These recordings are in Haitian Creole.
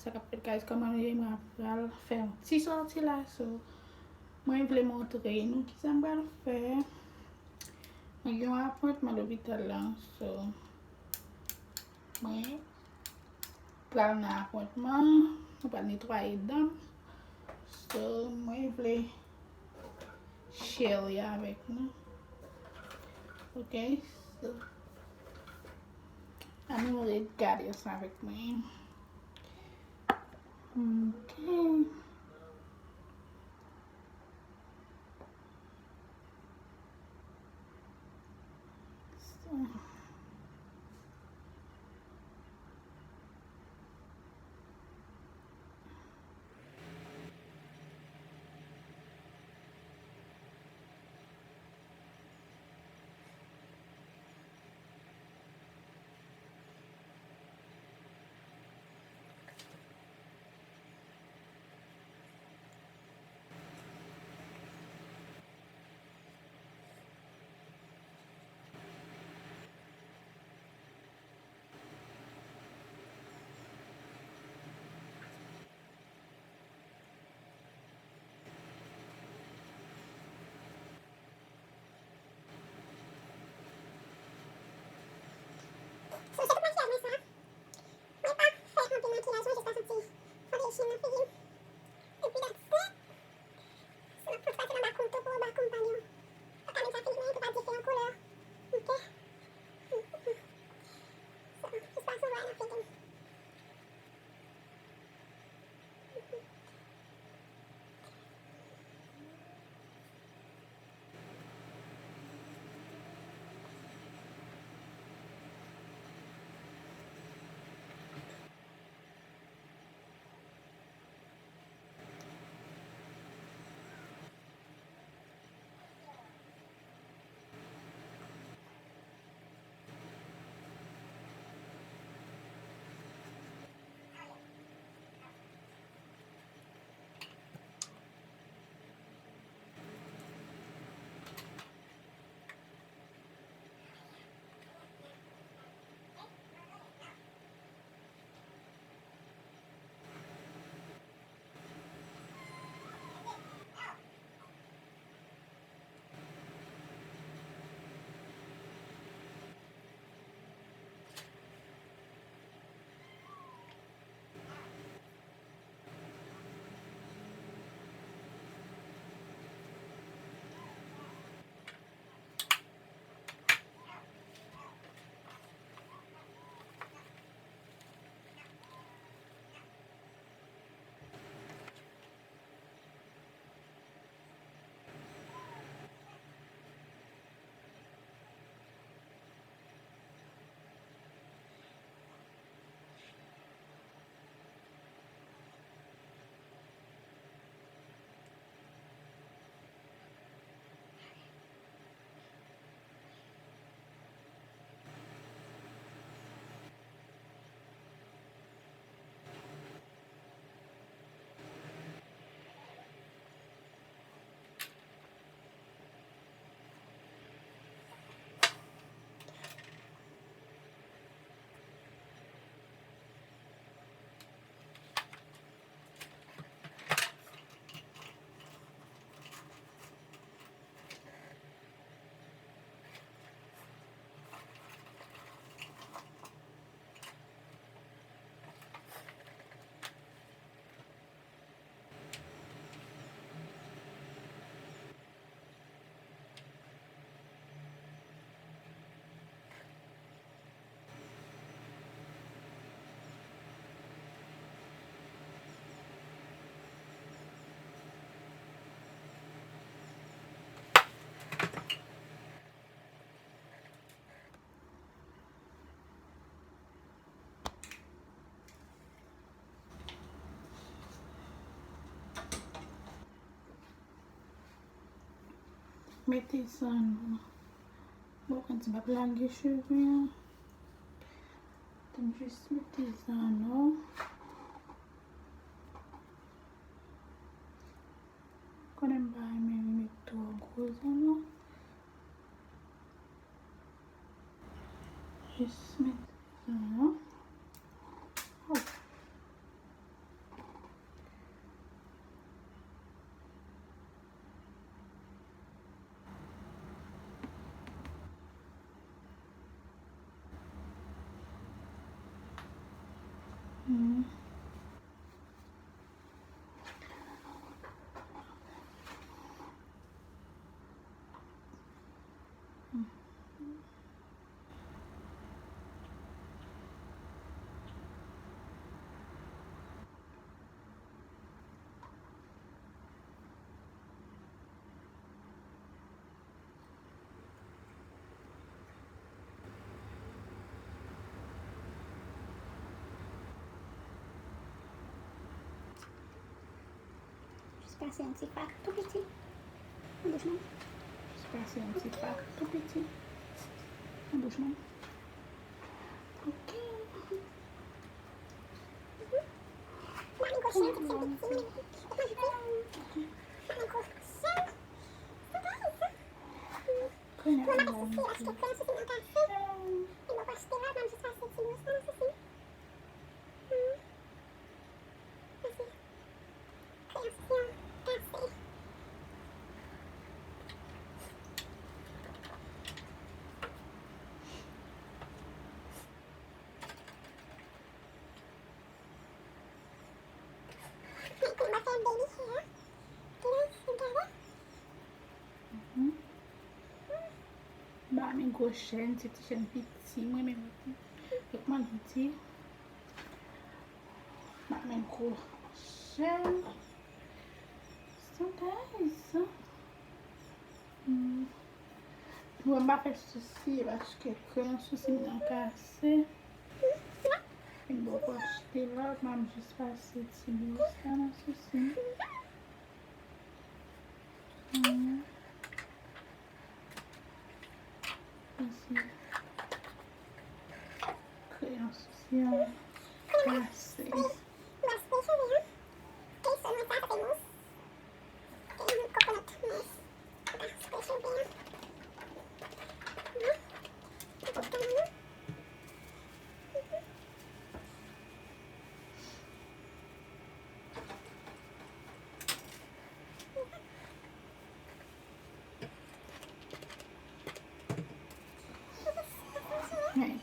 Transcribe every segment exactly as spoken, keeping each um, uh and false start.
Sa k ap fèt, guys, kòman nou ye? Mwen pral fè yon ti sòti la, so mwen vle montre nou kisa m pral fè. Mwen gen yon apwentman lopital la, so mwen pral nan apwentman, mwen pral netwaye dan m. So mwen vle share li avèk nou. Ok, so ann nou regade ansanm avèk mwen. Ok. So. So, se tout makiyaj mwen sa. Mwen pa fè anpil makiyaj, mwen jis pase yon ti foundation nan figi m. Epi that's it. So, m ap pase nan back m tou pou back m pa gen, pa ka menm sa figi mwen, epi pa diferan koulè. Ok? So, jis pase yon bagay nan figi m. Mete zanno. Bon, konn ti m ap lage cheve an. Tann jis mete zanno. Konnen m pa renmen li met twò gwo zanno. Jis met zanno. Oh. Pase yon ti fak tou piti nan bouch mwen. Pase yon ti fak tou piti nan bouch mwen. Ok. Mwen gwo chèn, ti chèn piti, mwen gwo chèn. Mwen gwo chèn. Kounye a mwen ap sisi, paske kreyons sisi mwen kase. Li mwen pa achte la, mwen jis pase ti bwòs la nan sisi. Hmm. Mèsi. Kreyons sisi an kase. Mwen konn mwen fè baby hair. Yes, gade. Mhm. Ba men gwo chèn, se ti chèn piti, mwen menm. Fèk mwen di. Ba men gwo chèn. So guys. Hmm. Mwen pa fè sisi paske kreyons sisi m nan kase. M poko achte lòt, m ap jis pase ti bwòs la nan sisi m. Hmm. Isi. Kreyons sisi an kase.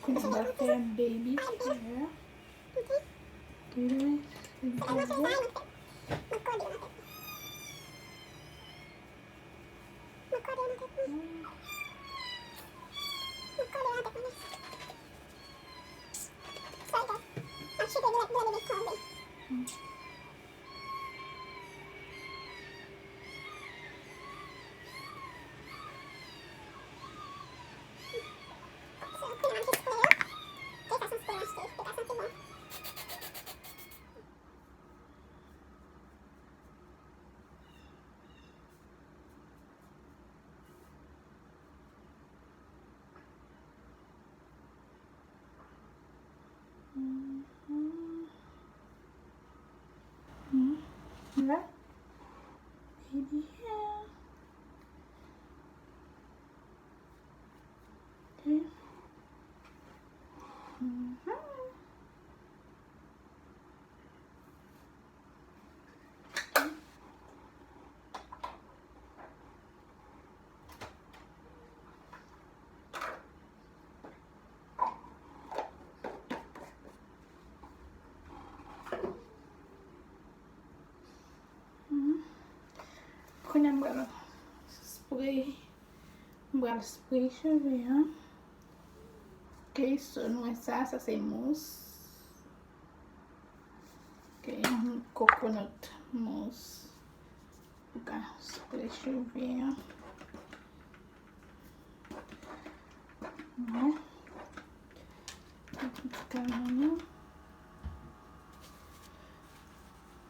Kounye a m ap fè baby hair. Baby hair. Mhm. Mhm. La. Baby hair. Ok. Mhm. Mhm. Kounye a m pral spray, m pral spray cheve an. Ok, so nou wè sa, sa se mous. Ok, yon coconut mousse. Ou ka spray cheve an. Bon. Yon ti kalon.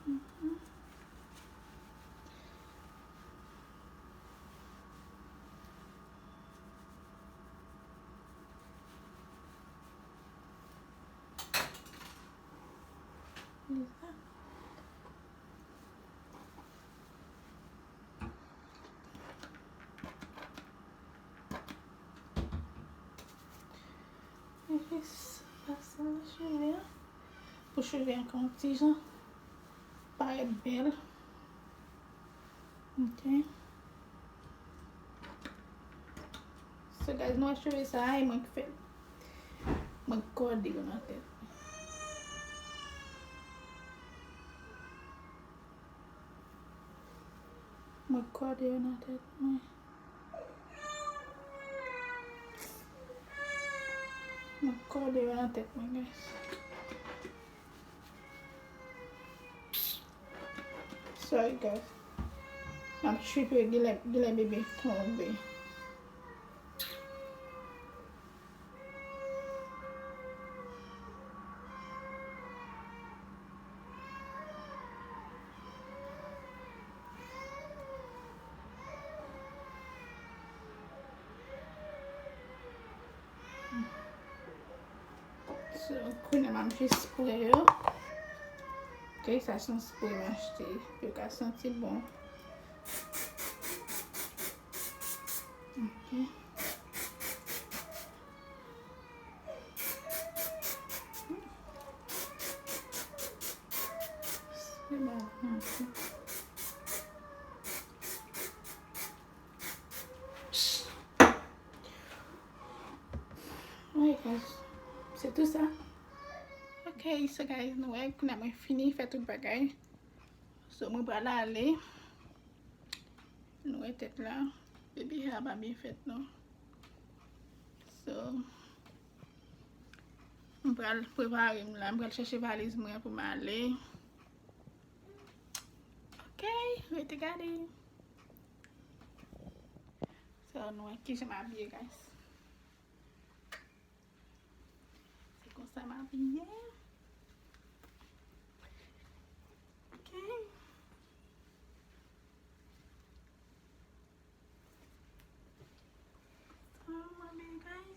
Mhm. Li sa. Jis pase nan cheve an. Pou cheve an ka yon ti jan parèt bèl. Ok. So, guys, nou wè cheve sa a, e mwen ki fè l. Mwen kòde yo nan tèt mwen. Mwen kòde yo nan tèt mwen. Mwen kòde yo nan tèt mwen, guys. Sorry, guys. M ap tripe, genlè, genlè bebe tonbe. So, kounye a m ap jis spre yo. Ok, sa se yon spre m achte. Yo ka santi bon. Ok. Se bon. Ok. Wi, guys. Se tou sa. Ok, so guys, nou wè, kounye a mwen fini fè tout bagay. So, mwen pral ale. Nou wè tèt la. Baby hair pa byen fèt, non. So, mwen pral prepare m la. Mwen pral chèche valiz mwen pou m ale. Ok, rete gade. So, nou wè kijan m abiye, guys. Se konsa m abiye. Ok. Sa m abiye, guys.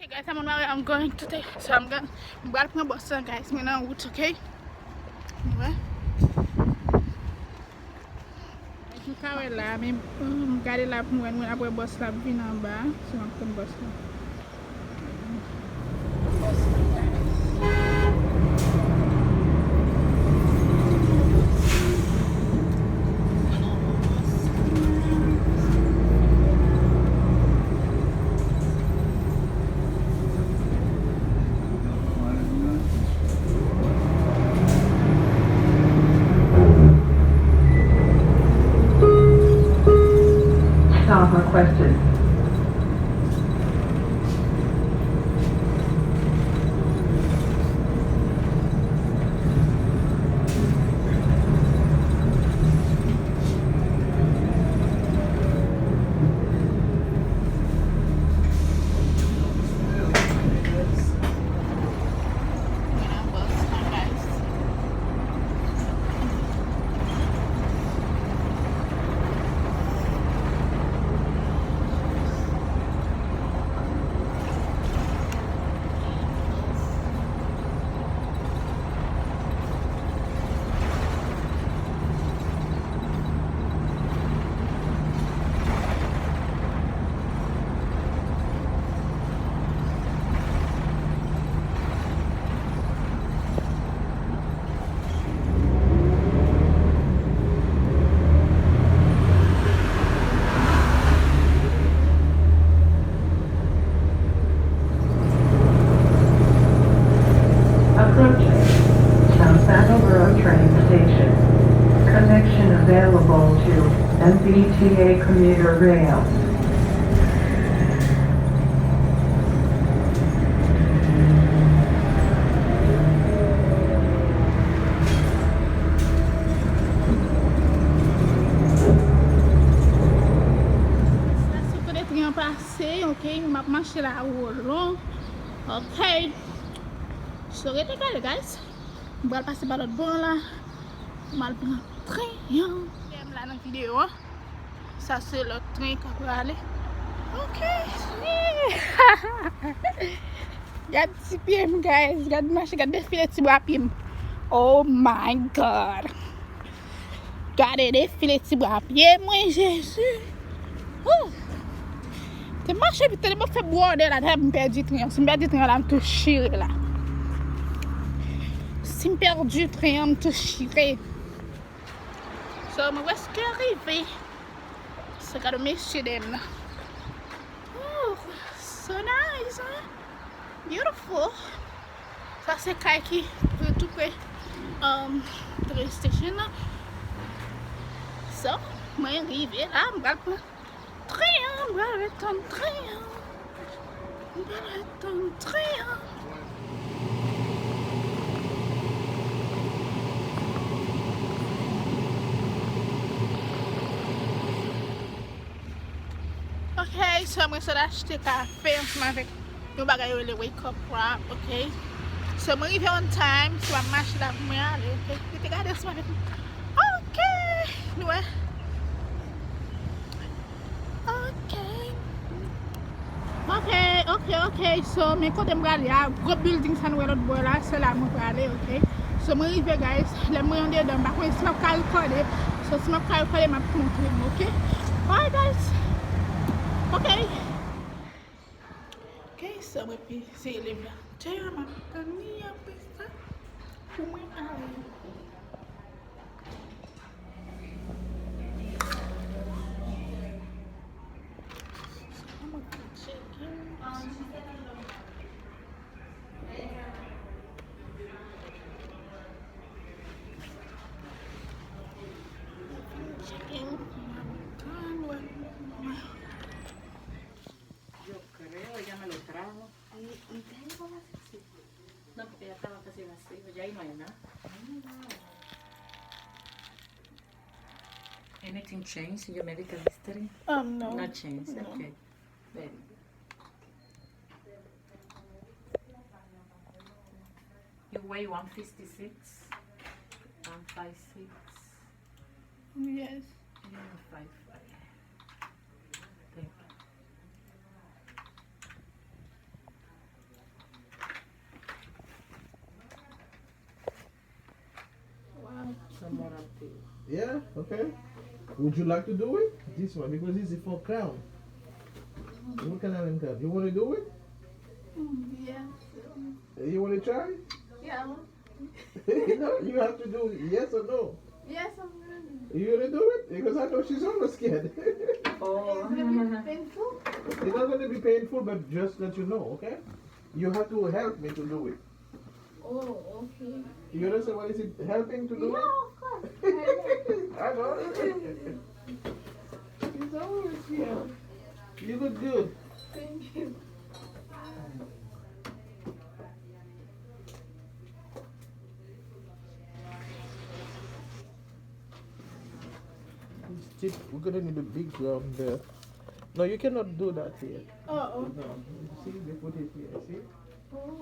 Ok, guys, I'm on my way. I'm going to take, so I'm gonna, m pral pran bus la, guys. Mwen nan wout, ok? Wè. Nou ka wè la, men, um, gade la pou mwen, mwen apre bus la ap vin anba, so m ap pran bus la. Stop requested. Approaching South Attleboro train station. Connection available to M B T A commuter rail. Sa se kote tren an pase, ok, m ap mache la awolon, ok. So, rete kale, guys. M pral pase pa lòt bò la. M al pran tren an. M la nan videyo an. Sa se lòt tren k ap prale. Ok. Gad ti pye m, guys. Gad mache, gad defile ti bwa pye m. Oh my God. Gade defile ti bwa pye mwen, Jezi. Woo. Te mache vit, te m ap fè bwòdè la, ta m pèdi tren an. Si m pèdi tren an la, m tou chire la. Si m pèdi tren an, m tou chire. So, mwen prèske rive. So, gade mesye dèyè m nan. Oh, so nice, hein? Beautiful. Sa se kay ki pre, tou pre, um, train station nan. So, mwen rive la, m pral pran tren an, m pral ret tann tren an. Mwen pa la tann tren an. Ok, so mwen sot achte kafe ansanm avèk yon bagay yo rele wake up wrap, ok? So mwen rive on time, so m ap mache la pou mwen ale, ok? Rete gade ansanm avèk mwen. Ok, nou wè. Ok. Ok, ok, ok. So, men kote m prale a, gwo building sa nou wè lòt bò la, se la mwen prale, ok. So, mwen rive, guys. Lè mwen andedan, m pa konnen si m ap ka rekòde. So, si m ap ka rekòde, m ap montre nou, ok. Alright, guys. Ok. Ok, so mwen pi se leve la. Tè a m ap tann li apre sa pou mwen ale. Yo creo, ella me lo trajo. Y, y tengo más encima. No, porque ya estaba casi vacío, ya ahí no hay nada. Anything change in your medical history? Um, no. No change, no. Okay. Very good. You weigh one fifty-six, one five six. Yes. And you're five five. Thank you. Wow. Yeah, okay. Would you like to do it? This one, because this is for crown. What kind of crown? You want to do it? Mm, yeah. You want to try? Yeah. No, you have to do yes or no. Yes, I'm ready. You gonna do it? Because I know she's almost scared. Oh. It's gonna be painful? It's not gonna be painful, but just let you know, okay? You have to help me to do it. Oh, okay. You understand what is it helping to do? Yeah, of course. I know. It's always here. You look good. Thank you. We're gonna need a big drum there. No, you cannot do that here. Oh, okay. No. See, they put it here, see? Oh,